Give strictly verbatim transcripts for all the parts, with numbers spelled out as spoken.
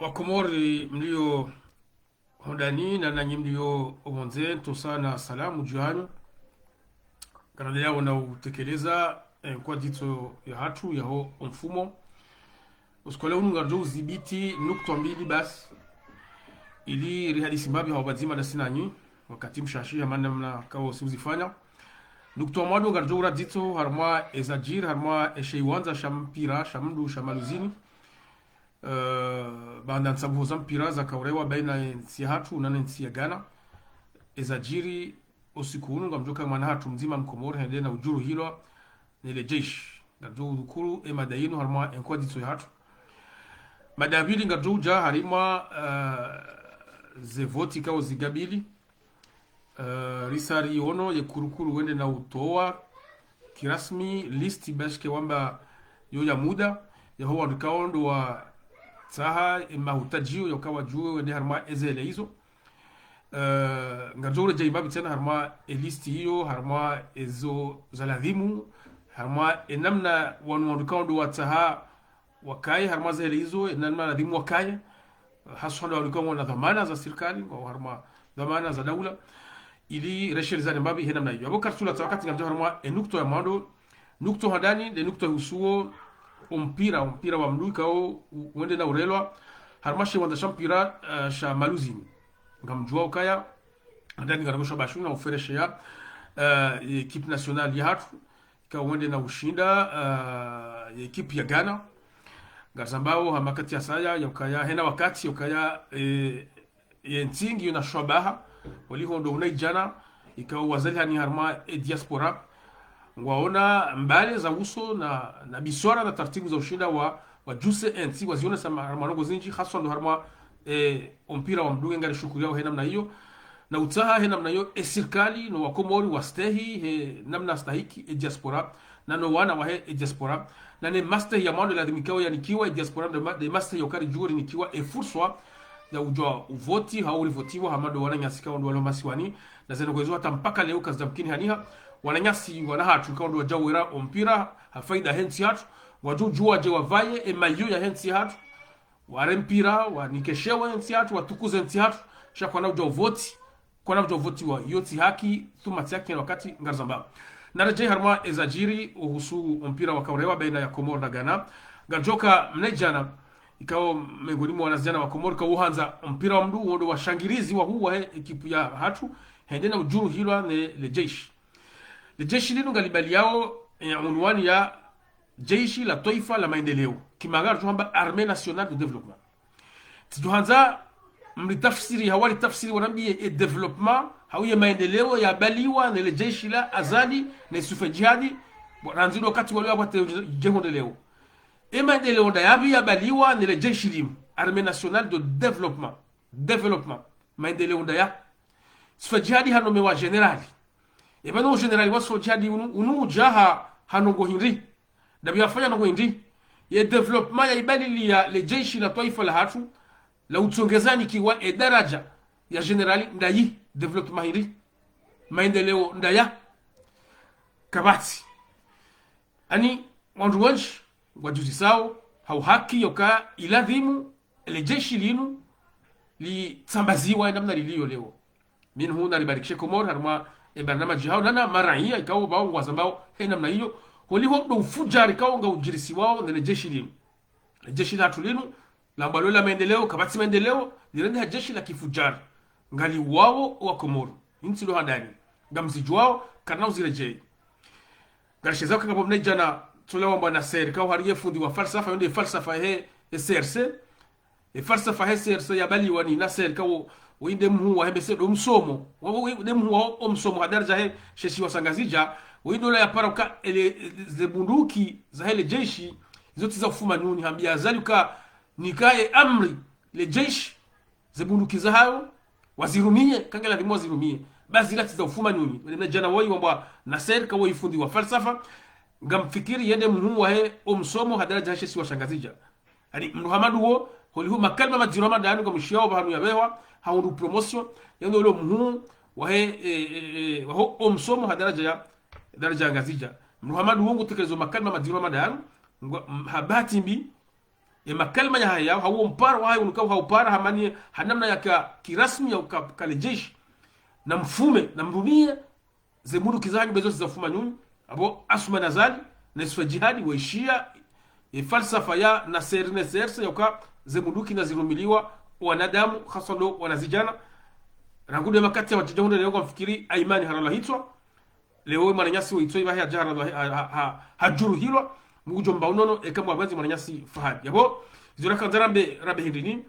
Wakomori mlio hondani na nanyi mlio opvondze, ntsosa na salamu dju hanyu. Ngarendeleyao na utekeleza, eh, nkwaditso yahatru yaho omfumo. Usiku wa leo unu ngaridjo uzibiti nukutwa mbili basi, ili rihadisi mbapvi hao pvadzima ndasi nanyi, wakati mshashi hama namna kawo si uzifanya. Nukutwa mwando ngaridjo ura dzitso harumwa ezadjiri harumwa eshiwandza sha mpira sha mndru sha Maluzini. Eh, baanda ntsambuho za mpira zaka urewa baina yentsi yahatru na nentsi ya Ghana. Ezadjiri usiku unu ngamdjoka mwana hatru mdzima mkomori hende na udjuruhilwa nele jeshi. Ngaridjo udhukuru emada yinu harumwa enkwaditso yahatru. Mada ya pvili ngaridjo udja harumwa, eh, zevoti kao zigabili. Eh, risa riono ye kurukuru wende na utowa kirasmi listi bashike wamba yo ya muda, yaho wandru kao ndo watsaha emahutadjio yaka wadjuwe wende harumwa ezele izo. Eh, ngaridjo uredjei mbapvi tsena harumwa elisti iyo, harumwa ezo za ladhimu, harumwa enamna wanu wandru kao ndo watsaha wakaye harumwa zehele izo, enamna ladhimu wakaye, haswa ndo wanu kao wana dhwamana za sirikali, ngwao harumwa dhwamana za daula, ili reshelezane mbapvi he namna iyo. Apvo karitsula tsa wakati ngaridjo harumwa enukutwa ya mwando, nukutwa handani, nde nukutwa ihusuo ompira, ompira wa mndru kao u-, wende na urelwa harumwa shiwandza sha mpira, eh, sha Maluzini. Ngamdjuwa ukaya, handani ngarongosha bashu na uferesheya, eh, ekipe nationale yahatru, ikao wende na ushinda, eh, ye ekipe ya Ghana. Ngarizambao ha makati ya saya, ya ukaya, hena wakati, ya ukaya, eh, yentsi ngiyo na shwabaha, waliho ndo unaidjana, ikao wazalihani harumwa e diaspora. Ngwaona mbale za uso na, na biswara na taratibu za ushinda wa, wadjuse entsi, wazionesa ma-, harumwa ndrongoo zindji, haswa ndo harumwa, eh, ompira wa mndru ngarishukuriao he namna iyo. Na utsaha he namna iyo, e sirikali, no wakomori, wastehi, he namna astahiki, e diaspora, na no wana wahe e diaspora, na ne mastehi ya mwando ladhimikao yanikiwa e diaspora, nde ma-, nde mastehi ya ukari djuri nikiwa e furswa ya udjua uvoti, hau urivotiwa, hama ndo wananyasi kao ndo walo masiwani, na zeno kwezo hata mpaka leo kazidja mkini haniha, wananyasi, wana hatru, kao ndo wadjau wera ompira, ha faida hentsi hatru, wadjudjua dje wavaye, e mayo ya hentsi hatru, ware mpira, wanikeshewe ntsi hatru, watukuze ntsi hatru, sha kwana udja uvoti, kwana udja uvotiwa, iyo tsi haki, thumma tsi haki, wakati ngarizambao. Naredjei harumwa ezadjiri, uhusu ompira wakao urewa baina ya Komori na Ghana. Ngaridjoka mnaidjana, ikao mengoni mwa wanazidjana wa Komori, kao uhandza ompira wa mndru, wo ndo washangirizi wahuu wahe ekipe yahatru, hende na udjuruhilwa ne le jeshi. Le jeshi linu ngalibaliyao, eh, unwani ya Jeshi la Twaifa la Maendeleo, kimanga ridjo hamba Armée Nationale de Développement. Tsidjo handza mritafsiri, hau waritafsiri warambiye e développement, hau ye maendeleo yabaliwa nele jeshi la Azali, ne Yusufa Jihadi, bo, randzi ndo wakati waliwa pvwatsi djehondeleo. E maendeleo ndayapvi yabaliwa nele jeshi linu, Armée Nationale de Développement. Développement. Maendeleo ndaya. Yusufa Jihadi hanomewa général. Eba no général wa Yusufa Jihadi unu, unu udja ha, ha ndrongoo hindri. Ndapvi yafanya ndrongoo hindri. Ye développement yaibalilia le jeshi la twaifa lahatru, la utsongeza nikiwa e daraja ya général ndayi, développement hindri. Maendeleo ndaya. Kapvatsi. Ani, wandru wendji ngwadjuzisao, ha uhaki yoka iladhimu, ele jeshi linu litsambaziwa e namna lilio leo. Minhu naribarikishe Komori, harumwa e barnamaji hao, nana maraiya, ikao pvao ngwazambao he namna iyo, holiho ndo ufujari kao ngaudjirisiwao nele jeshi linu. Le jeshi lahatru linu, lambwalo la maendeleo, kapvatsi maendeleo, lirendeha jeshi la kifujari. Ngaliwao wa Komori, intsi lo handani. Ngamzidjuwao, karina uziredjei. Ngarishezao kanga pvo mnaidjana, tsola wambwa Nasser, kao hari ye fundi wa falsafa, yo nde falsafa he, he C R C. E falsafa he C R C yabaliwa ni Nasser, kao, wo inde mhuu wahe mese ndo msomo. Wo, wo, wo inde mhuu wa o msomo ha daraja he, she shiwa sha Ngazidja, wo inde ola yapara uka ele, ze bunduki, za hele jeshi, izo tsi za ufuma nyunyi, hambiya Azali uka, nikaye amri, le jeshi, ze bunduki zahayo, wazirumiye, kangela limwa wazirumiye. Ba zila tsi za ufuma nyunyi. Wele mnaidjana woyi wambwa Nasser, kao woyi fundi wa falsafa, ngamfikiri yende mhuu wahe o msomo ha daraja he she shiwa sha Ngazidja. Ani, mndru hama nduwo, holiho makalima madziro hama ndayanu ngamshiyawo pvahanu yapvehwa, hahundru promotion, yende ole mhuu wahe, e, e, e, waho o msomo ha daraja ya, daraja ya Ngazidja. Mndru hama nduwo ngutekelezo makalima madziro hama ndayanu, ngwa, m-, ha bahati mbi, Ye makalima yahahe yao, hau wo mpara wahahe unu ukao haupara, hamaniye, ha namna yaka kirasmi ya uka, ka le jeshi. Na mfume, na mrumiye, ze muluki zahanyu bezo zafuma nyunyu, abo Assoumani Azali, na Youssouf Djihadi, waishiya, ye falsafa ya Nasser, Nasser, ya uka ze muluki na zirumiliwa, wanadamu, haswa ndo wanazidjana. Rangu nde makati ya wadjidja hundre leo ngwamfikiri, Aymani haralwa hitswa, leo mwananyasi wo hitswa ibahe hadja haralwa, ha, ha, ha, hadjuruhilwa, mudjomba unono, eka mwabwenzi mwananyasi Fahad. Yabo, izo rakandza rambe, rambe hindri ni,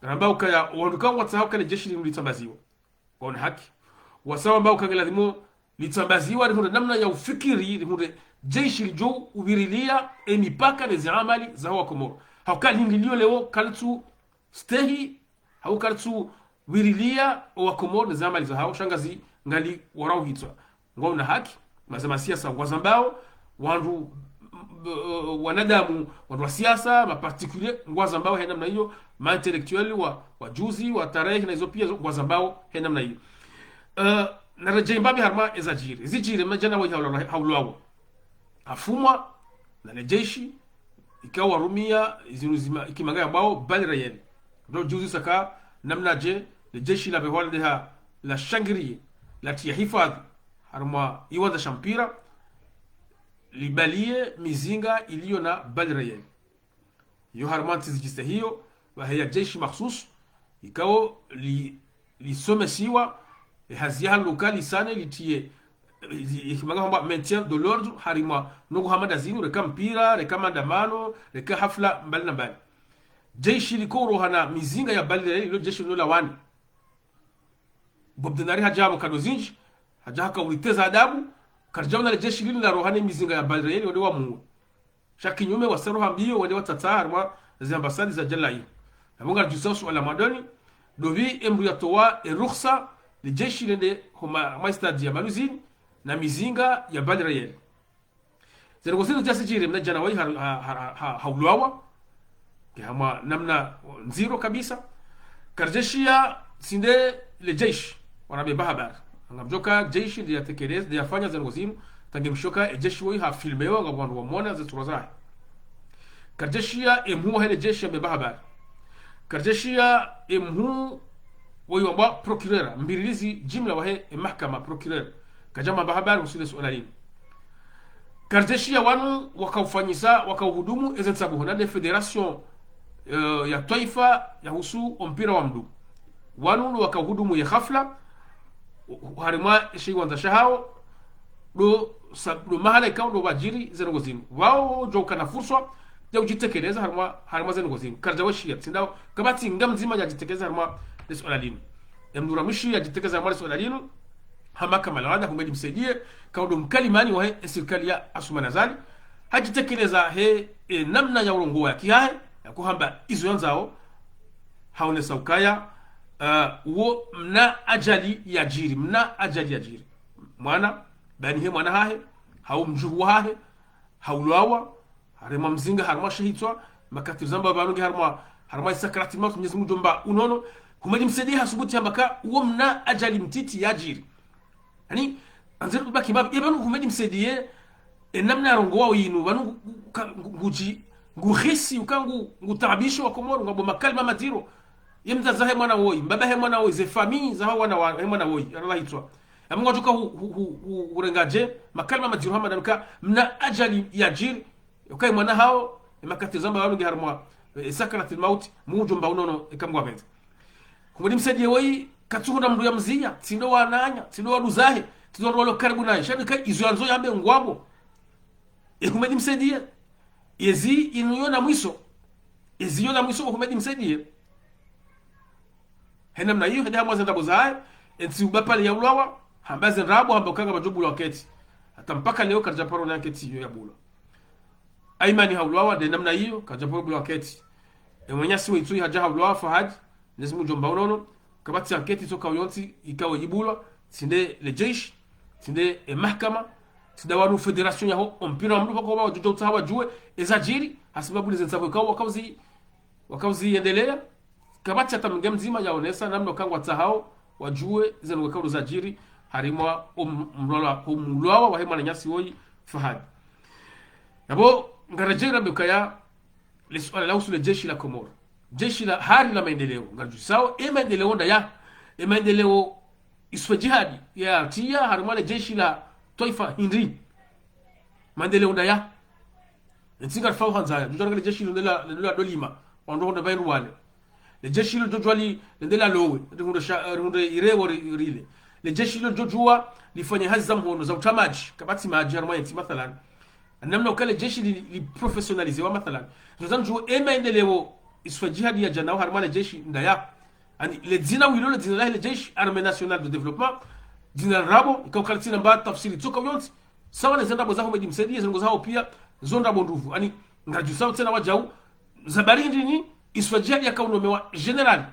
ramba ukaya, wandru ka ngwatsaha uka le jeshi linu litsambaziwa. Ngwaona haki. Wasaya wamba uka nge ladhimu litsambaziwa, rihundre namna ya ufikiri, rihundre jeshi lidjo uvirilia, e mipaka ne ziamali zaho wa Komoro. Hauka lingilio leo kalitsu stehi, hau kalitsu virilia o wa Komoro ne ziamali zahawo, sha ngazi ngali warau hitswa. Ngwaona haki, maze ma siasa ngwazambao, wandru, m-, m-, wanadamu, wandru wa siasa, ma particulier, ngwazambao he namna iyo, ma intellectuel, wa, wajuzi, wa tarehi, na izo pia, zo, ngwazambao he namna iyo. Eh, na redjei mbapvi harumwa eza djiri. Ezi djiri, mna djana woyi haulwa-, haulwawa. Hafumwa, na le jeshi, ikao warumia, zinu zima, ikimanga yambwao, balles réelles. Ndo juzi saka, namnadje, le jeshi la pvehwa la deha, la shangiriye, la tiya hifadhwi, harumwa iwandza sha mpira, libaliye mizinga iliyo na balles réelles. Iyo harumwa ntsi zidjistehiyo, pvaheya jeshi makhsus, ikao li, lisomesiwa, e hazi yahaluka lisane litiye, e, li, ikimanga hamba maintien de l'ordre, harumwa nongo hama nda zinu, reka mpira, reka maandamano, reka hafla, mbali na mbali. Jeshi liko uroha na mizinga ya balles réelles, ilo jeshi lilo la wani. Bob Denard hadja hamo nkado zindji, hadja haka uliteza adabu, karidjaona le jeshi linu laroha ne mizinga ya balles réelles, wende wamuwe. Sha kinyume wasaroha mbio, wende watsatsa harumwa zi ambassade za djalayi. Yapvo ngaridjusa usuala mwadoni, ndopvi emdru yatowa e rukhsa, le jeshi lende homa, ma stade ya Maluzini, na mizinga ya balles réelles. Ze ndrongo zinu djasi djiri mna djana woyi ha, ha, ha, ha, haulwawa. Ke hamwa namna ndziro kabisa. Karidjeshiya tsi nde le jeshi. Wanambe mba habari. Ngamdjoka jeshi nde yatekeleza, nde yafanya ze ndrongo zinu. Tangu mshoka e jeshi woyi hafilmewa, ngapvo wandru wamona ze sura zahe. Karidjeshiya e mhuu wahe le jeshi yambe mba habari. Karidjeshiya e mhuu woyi wambwa procureur, mbirilizi jimla wahe e mahakama procureur. Kadjamba mba habari uhusu le suala linu. Karidjeshiya wanu wakaufanyisa, wakauhudumu eze ntsabuho na le fédération, eh, ya twaifa yahusu o mpira wa mndru. Wanu ndo wakauhudumu ye hafla, u-, u-, harumwa she iwandza shahawo, ndo sa-, ndo mahala ikao ndo pvadjiri ze ndrongo zinu. Wawo djo ukana furswa ya udjitekeleza harumwa, harumwa ze ndrongo zinu. Karidjawashiya, tsi ndawo, kapvatsi nga mdzima yadjitekeleza harumwa le suala linu. Emdru ra mwishi yadjitekeleza harumwa le suala linu, hama kamala wanda Houmed Msaidié, ikao ndo mkalimani wahe e sirikali ya Assoumani Azali, hadjitekeleza he, e, namna ya urongowa ya kihahe, ya kuhamba izo yandzao, haonesa ukaya, eh, uwo mna ajali yadjiri, mna ajali yadjiri. Mwana, bani he mwana hahe, hau mdjuhu wahahe, haulwawa, harumwa mzinga, harumwa she hitswa, makati zamba pvanu nge harumwa, harumwa isakarati mauti, Mwenyezi Mungu djomba unono, Houmed Msaidié hasubuti hamba ka, uwo mna ajali mtiti yadjiri. Yaani, andziro tubaki mbapvi, ye pvanu Houmed Msaidié, e namna yarongowa yinu, pvanu ngu-, ngu-, ka-, ngu-, ngudji, nguhisi, uka ngu-, ngutaabisho wa Komoro, ngapvo makalima madziro. Ye mdzadze he mwana woyi, mbaba he mwana woyi, ze famille, zaho wana wa, he mwana woyi, yalala hitswa. Yapvo ngwadjoka hu-, hu-, hu-, hu-, hurenga dje, makalima madziro hama nda nuka, mna ajali yadjiri, uka e mwana hawo, e makati zamba pvanu nge harumwa, e sakaratil mauti, mudjomba unono, eka Mngu hapvendza. Houmed Msaidié woyi, katsuhundra mndru ya mziya, tsi ndo wananya, tsi ndo wanduzahe, tsi ndo wandru walo karibu naye. Sha nika izo yandzo yambe ngwapvo. E Houmed Msaidié. Yezi inu yona mwiso. Yezi yona mwiso o Houmed Msaidié. He namna iyo, hende hamwa ze ndrabo zahe, entsi uba pvale yaulwawa, hamba ze ndrabo, hamba uka ngapvadjo bulwa anketi. Hata mpaka leo karidjaparo ne anketi iyo yabulwa. Aymani haulwawa, nde namna iyo, karidjaparo bulwa anketi. E mwananyasi we Itsoyi hadja haulwawa, Fahad, Mwenyezi Mungu djomba unono, kapvatsi anketi tsoka uyontsi, ikao ibulwa, tsi nde le jeshi, tsi nde e mahakama, tsi nda wanu fédération yaho o mpira wa mndru pvako wa wadjudja utsaha wadjuwe, eza djiri, hasibabu le ze ntsabuho ikao wakauzi, wakauzi yendeleya, kapvatsi hata mnge mdzima yaonesa namna uka ngwatsahao wadjuwe ze ndrongo ikao zadjiri, harumwa o m-, mlwala, o mulwawa wahe mwananyasi woyi Fahad. Yapvo, ngaredjeyi rambe ukaya, le suala la uhusu le jeshi la Komoro. Jeshi la hari la maendeleo. Ngaridjusao, e maendeleo ndaya. E maendeleo Issoufou Djihadi yatiya harumwa le jeshi la twaifa hindri. Maendeleo ndaya. Ntsi ngarifao handzaya. Ndjo djua le jeshi lende la, lende la dolima. Wandru honde pvaindru wale. Le jeshi lo djo djua li, lende la lowe. Rihundre sha, rihundre irewo ri, rile. Le jeshi lo djo djua lifanye hazi za mhono, za utra madji. Kapvatsi madji harumwa yentsi mathalan. Namna uka le jeshi li, li professionnalisewa mathalan. Zo zandzo e maendeleo Issoufou Djihadi yadja nao harumwa le jeshi ndaya. Ani, le dzina wilo, le dzina lahe le jeshi, Armée Nationale de Développement, dzina ndrabo, ikao kalitsina mba tafsiri tsoka yontsi, sawa ne ze ndrabo za Houmed Msaidié, ze ndrongo zaho pia, zo ndrabo ndruvu. Ani, ngaridjusao tsena wadjau, za bari ndini, Issoufou Djihadi yakao nomewa général.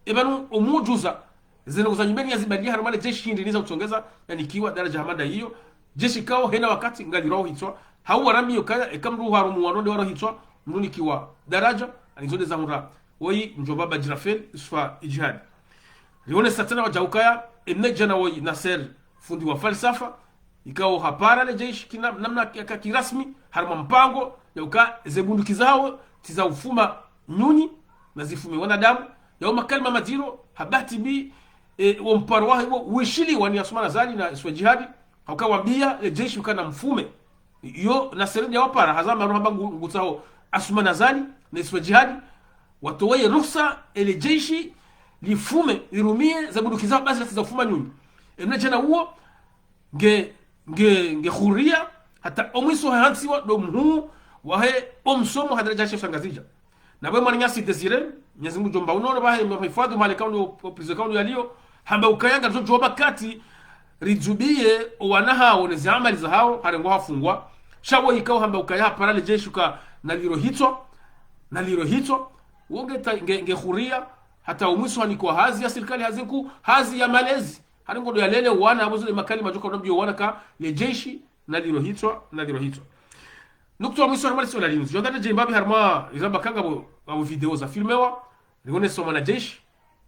E pvanu omudjuza, ze ndrongo za nyumeni yazibaliya harumwa le jeshi hindri ni za utsongeza, yanikiwa daraja hama nda iyo, jeshi kao hena wakati ngalirwao hitswa, hau warambio kaya, eka mndru harumu wandru nde warwao hitswa, mndru nikiwa daraja, ani zo nde zahundra woyi mdjomba Badjirafel Issoufou Djihadi. Rionesa tsena wadjau kaya, emna djana woyi Nasser, fundi wa falsafa, ikao hapara le jeshi kina, namna ya ka kirasmi, harumwa mpango, ya uka ze bunduki zaho, tsi za ufuma nyunyi, na zifume wanadamu, yao makalima madziro, habati bi, e, wo mparo wahe wo, wishiliwa ni Assoumani Azali na Issoufou Djihadi, hauka wambia, le jeshi uka na mfume. Yo, Nasser nde yawapara, haza manu hamba ngu, ngutsaho Assoumani Azali, na Issoufou Djihadi, watowe ye ruhusa, ele jeshi, lifume, lirumie, ze bunduki zaho basi la tsi za ufuma nyunyi. Emna djana uwo, nge, nge, nge huria, hata omwiso hahantsiwa ndo mhuu wahe omsomo ha daraja she Shangazidja. Na bwe mwananyasi Désiré, Mwenyezi Mungu djomba unono bahe mhifadhi mahali kaundu, o prison kaundu yaliyo, hamba ukaya ngaridjo djuwa wakati ridzubiye owana hawo ne ziamali zahawo, harengwa hafungwa. Sha wo ikao hamba ukaya hapara le jeshi uka nalirwe hitswa, nalirwe hitswa. Wo nge ta, nge, nge huria, hata omwiso hanikwa hazi ya sirikali, hazi nkuu, hazi ya malezi. Hari ngodo yalele wana, abo zile makalima djoka unambiyo wana ka le jeshi, nalirwe hitswa, nalirwe hitswa. Nukta wa mwiso harumwa le suala linu. Djo ndani djembabi harumwa, izamba ka ngapvo, ngapvo video za filmewa, rionesa omwanajeshi,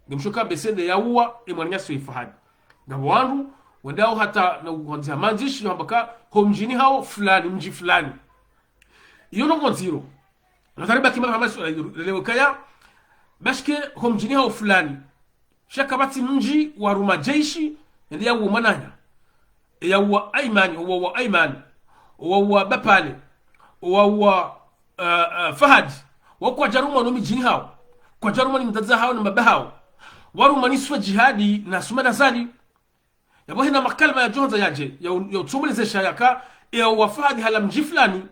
nge mshuka besende yauwa, e mwananyasi we Fahadi. Ngapvo wandru, wendao hata na uhandziha mandzishi, hamba ka, ho mdjini hawo, fulani, mdji fulani. Iyo ndrongo ndziro. Na tariba kima hama suala linu, lelewe kaya, bashike ho mdjini hawo fulani. Sha kapvatsi mdji waruma jeshi, yende yauwe mwananya. E yauwa Aimani, owauwa Aimani, owauwa Bapale, owauwa, eh, eh, Fahadi. Wao kwadjarumwa no midjini hawo. Kwadjarumwa ni mdzadze hawo na mbaba hawo. Warumwa ni Issoufou Djihadi na Assoumani Azali. Yapvo hena makalima yadjohandza yadje, ya u-, ya utsomolezesha yaka, e yauwa Fahadi hala mdji fulani,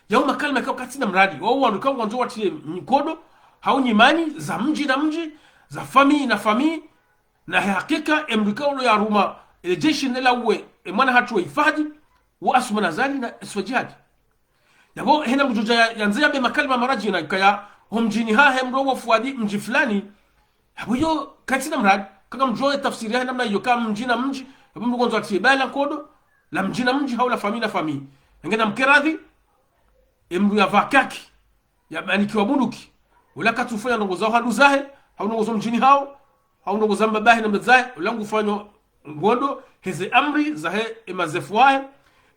yao makalima yaka katsina mradi. Wao wandru ka ngwandzo watriye nkodo, hau nyimani, za mdji na mdji, za famille na famille, na he hakika, e mdru ka ulo yaruma, e jeshi nela uwe, e mwana hatru we Fahadi, wo Assoumani Azali na Issoufou Djihadi. Yapvo, hena mdru dja ya, yandze yambe makalima mara djina, kaya, ho mdjini hahe mdru wo Fahadi, mdji fulani, yapvo iyo, katsina mradi, kanga mdru e tafsiri yahe namna iyo ka mdji na mdji, yapvo mdru ngwandzo atriye bala nkodo, la mdji na mdji, hau la famille na famille. Ngena mkeradhi, e mdru yavaa kaki, yabanikiwa bunduki. Ula katsufanya ndrongo za handu zahe, hau ndrongo zo mdjini hawo, hau ndrongo za mbabahe na mdzadze, ula ngufanyo ngondo, heze amri zahe, e mazefu wahe,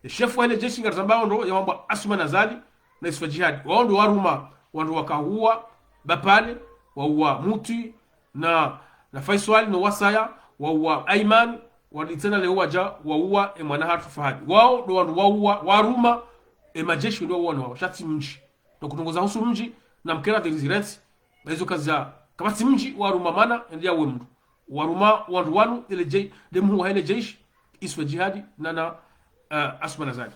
e shefu wahe le jeshi ngarizambao ndo, yawambwa Assoumani Azali, na Issoufou Djihadi. Wao ndo waruma, wandru waka uwa, Bapale, wauwa Mutwi, na, na Faiswali, no Wasaya, wauwa Aimani, wali tsena leo wadja, wauwa, e mwana hatru Fahadi. Wao ndo wandru wauwa, waruma, e majeshi ndo wauwa no wao, sha tsi mdji. No kutongoza husu mdji, na mkera de résidence, na izo kaza, kapvatsi mdji waruma mana, ende yauwe mdru. Waruma wandru wanu, ele jei-, de mhuu wahe le jeshi, Issoufou Djihadi, na na, eh, Assoumani Azali.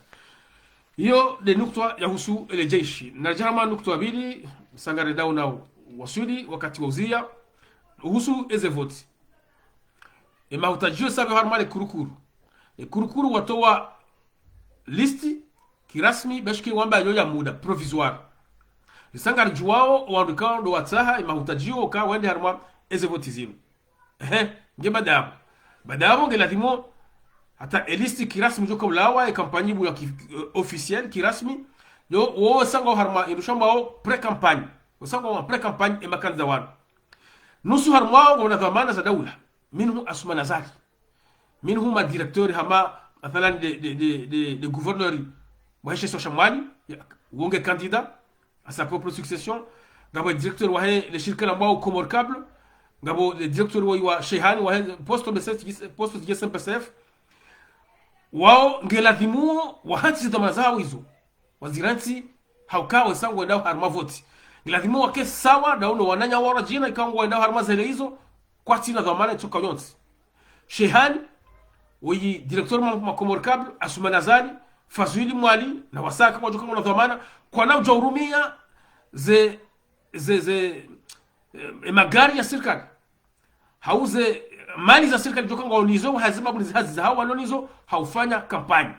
Iyo de nukta yahusu ele jeshi. Naridje harumwa nukta ya pvili, sangare dau nao waswili, wakati wa uziya, uhusu eze voti. E mahutadjio sabe harumwa le kurukuru. E kurukuru watowa listi kirasmi, bashike wamba yo ya muda, provisoire. Risa ngaridjuwao, owandru ikao ndo watsaha, e mahutadjio ka wende harumwa eze voti zinu. Ehe, nge baada yapvo. Baada yapvo nge lazimu, hata e listi kirasmi djoka ulawa, e kampanyi bula ki, eh, officiel, kirasmi. Yo, wo sanga harumwa, indru shambwao pré-campagne. Wo sanga wa pré-campagne, e makandida wanu. Nusu harumwao, ngwana dhwamana za daula. Minhum Assoumani Azali. Minhum ma directeur hama, mathalan de, de, de, de, de gouverneur, mwahishe sosha mwali, ya, wo nge candidat à sa propre succession. Ngapvo directeur wahe le shirika la mbao Comores Câbles, ngapvo le directeur wa, wa Shehani wahe poste B C F, poste G S M P C F. Wao nge lazimu wahantsi ze dhwamana zahawo izo, wazirantsi, hauka wesa ngwendao harumwa voti. Nge lazimu wake sawa, ndao no wananya wa radjina, ikao ngwendao harumwa zele izo, kwatsina dhwamana itsoka yontsi. Shehani, woyi directeur ma, ma Comores Câbles, Assoumani Azali, Fazwili Mwali, na wasaya kwadjoka ngwana dhwamana, kwana udja urumia ze, ze, ze, eh, e magari ya sirikali. Hau ze mali za sirikali djoka ngwao nizo, hazi babu ni hazi zahawo walo nizo, haufanya kampanyi.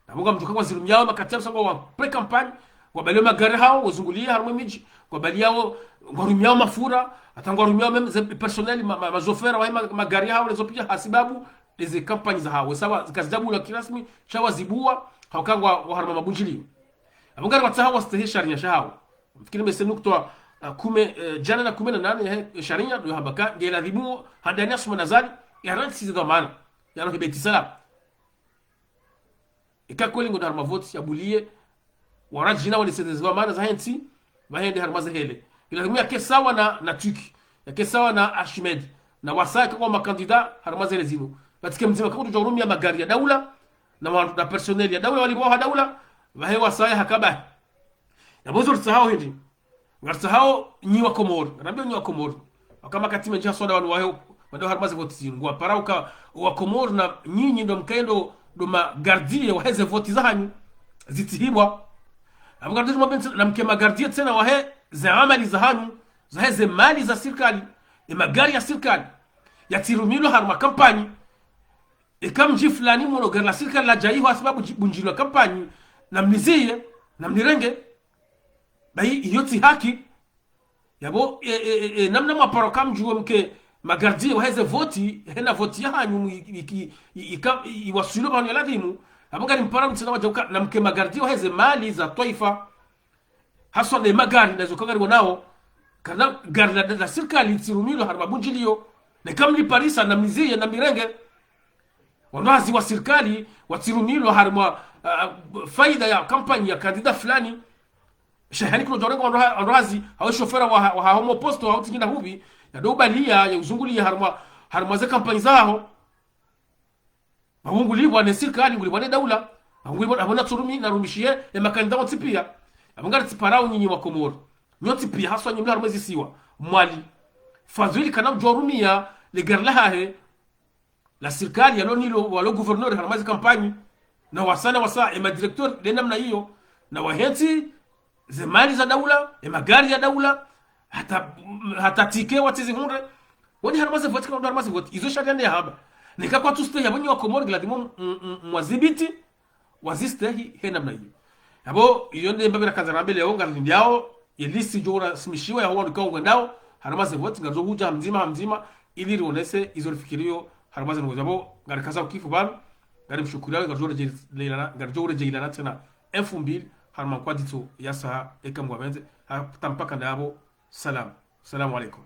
Na munga mdjoka ngwazirumiao makati ya msango wa pré-campagne, ngwabalio magari hawo, wazungulia harumwa midji, ngwabaliao, ngwarumiao mafura, hata ngwarumiao même ze personnel, ma, ma, mazofera wa ma, magari hawo, lezo pia hasibabu, eze kampanyi zahawo. Sawa, zikazidjabulwa kirasmi, sha wazibua, hauka ngwa, wa harumwa mabundjilio. Apvo ngari watsaha wastehi sharia shahawo. Mfikiri mese nukta, ah, kume, eh, djana na kume na nane yahe sharia, ndo hamba ka, nge lazimu, handani Assoumani Azali, yarantsi ze dhwamana, yalo he Beit Salam. Ika kweli ngu ndo harumwa voti yabulie, wa radjina waliseze ze dhwamana zahe ntsi, pvahende harumwa zehele. Nge lazimu yake sawa na, na Tuki, yake sawa na Archimède, na wasaya kwa makandida harumwa zele zinu. Pvatsike mdzima kakutu dja urumia magari ya daula, na wa, na personnel ya daula, walipvwa ha daula, pvahe wasaya haka bahi. Yapvo zo ritsahao hindri. Ngaritsahao nyi wa Komori. Ngarambio nyi wa Komori. Hauka makati mendji haswa nda wanu wahe, wandao harumwa ze voti zinu. Ngwaparao uka wa Komori na nyinyi ndo mkaye ndo, ndo magardien waheze voti zahanyu zitsihibwa. Apvo ngaritsahao mwambe ntsi, namke magardien tsena waheze amali zahanyu, zaheze mali za sirikali, e magari ya sirikali, yatsirumilwa harumwa kampanyi. Eka mdji fulani mwono gari la sirikali ladja iho hasibabu dji-, bundjilwa kampanyi, namlizie, namlirenge. Bahi iyo tsi haki. Yapvo, e, e, e, e, namna mwaparo kamdjuwe mke magardien waheze voti, hena voti yahanyu mu-, i-, i-, i-, i-, ika-, i-, iwaswilo pvanu ya lazimu. Apvo ngari mpara mtsina wadjauka, namke magardien waheze mali za twaifa. Haswa ne magari, na zo ka ngari wonao. Kana gari la, la sirikali tsirumilwa harumwa bundjilio. Neka mliparisa, namlizie, namlirenge. Wandru hazi wa sirikali, watsirumilwa harumwa, ah, faida ya kampanyi ya kandida fulani. Shahani kuno djorenga wandru ha-, wandru hazi, hau shofera wa, wa, wa homo posto, hau tsingi na hupvi, ya ndo ubalia, ya uzungulia harumwa, harumwa ze kampanyi zaho. Pvapvo ngulipvwa ne sirikali, ngulipvwa ne daula. Pvapvo ngulipvwa, apvo natsurumi, narumishiye, e makandida wontsi pia. Apvo ngaritsiparao nyinyi wa Komori. Nyontsi pia, haswa nyi mlio harumwa ezisiwa. Mwali. Fazwili kana udjo rumia, le gari lahahe, la sirikali, yalo nilo, walo gouverneur harumwa ze kampanyi. Na wasaya, na wasaya, e madirecteur, nde namna iyo. Na wahentsi, ze mali za daula, e magari ya daula, hata, hata tike watsizihundre. Wandji harumwa ze voti, kana wandru harumwa ze voti. Izo sharia nde yahamba. Neka kwatsustehi, apvo nyi wa Komori, nge lazimu m-, m-, m-, mwazibiti, wazistehi, he namna iyo. Apvo, iyo nde mbapvi nakandza rambe leo, ngarilindiao, ye liste idjo urasimishiwa ya wandru ikao ngwendao, harumwa ze voti, ngaridjo hudja ha mdzima, ha mdzima, ili rionese, izo rifikirio, harumwa ze ndrongoo. Apvo, ngarikaza ukifu pvanu, ngarimshukuriao, ngaridjo uredjei-, leilana, ngaridjo uredjeilana tsena, mfumbili, harumwa nkwaditso ya saha, eka Mngu yapvendze, hata mpaka ndapvo, salam. Salamu alaikum.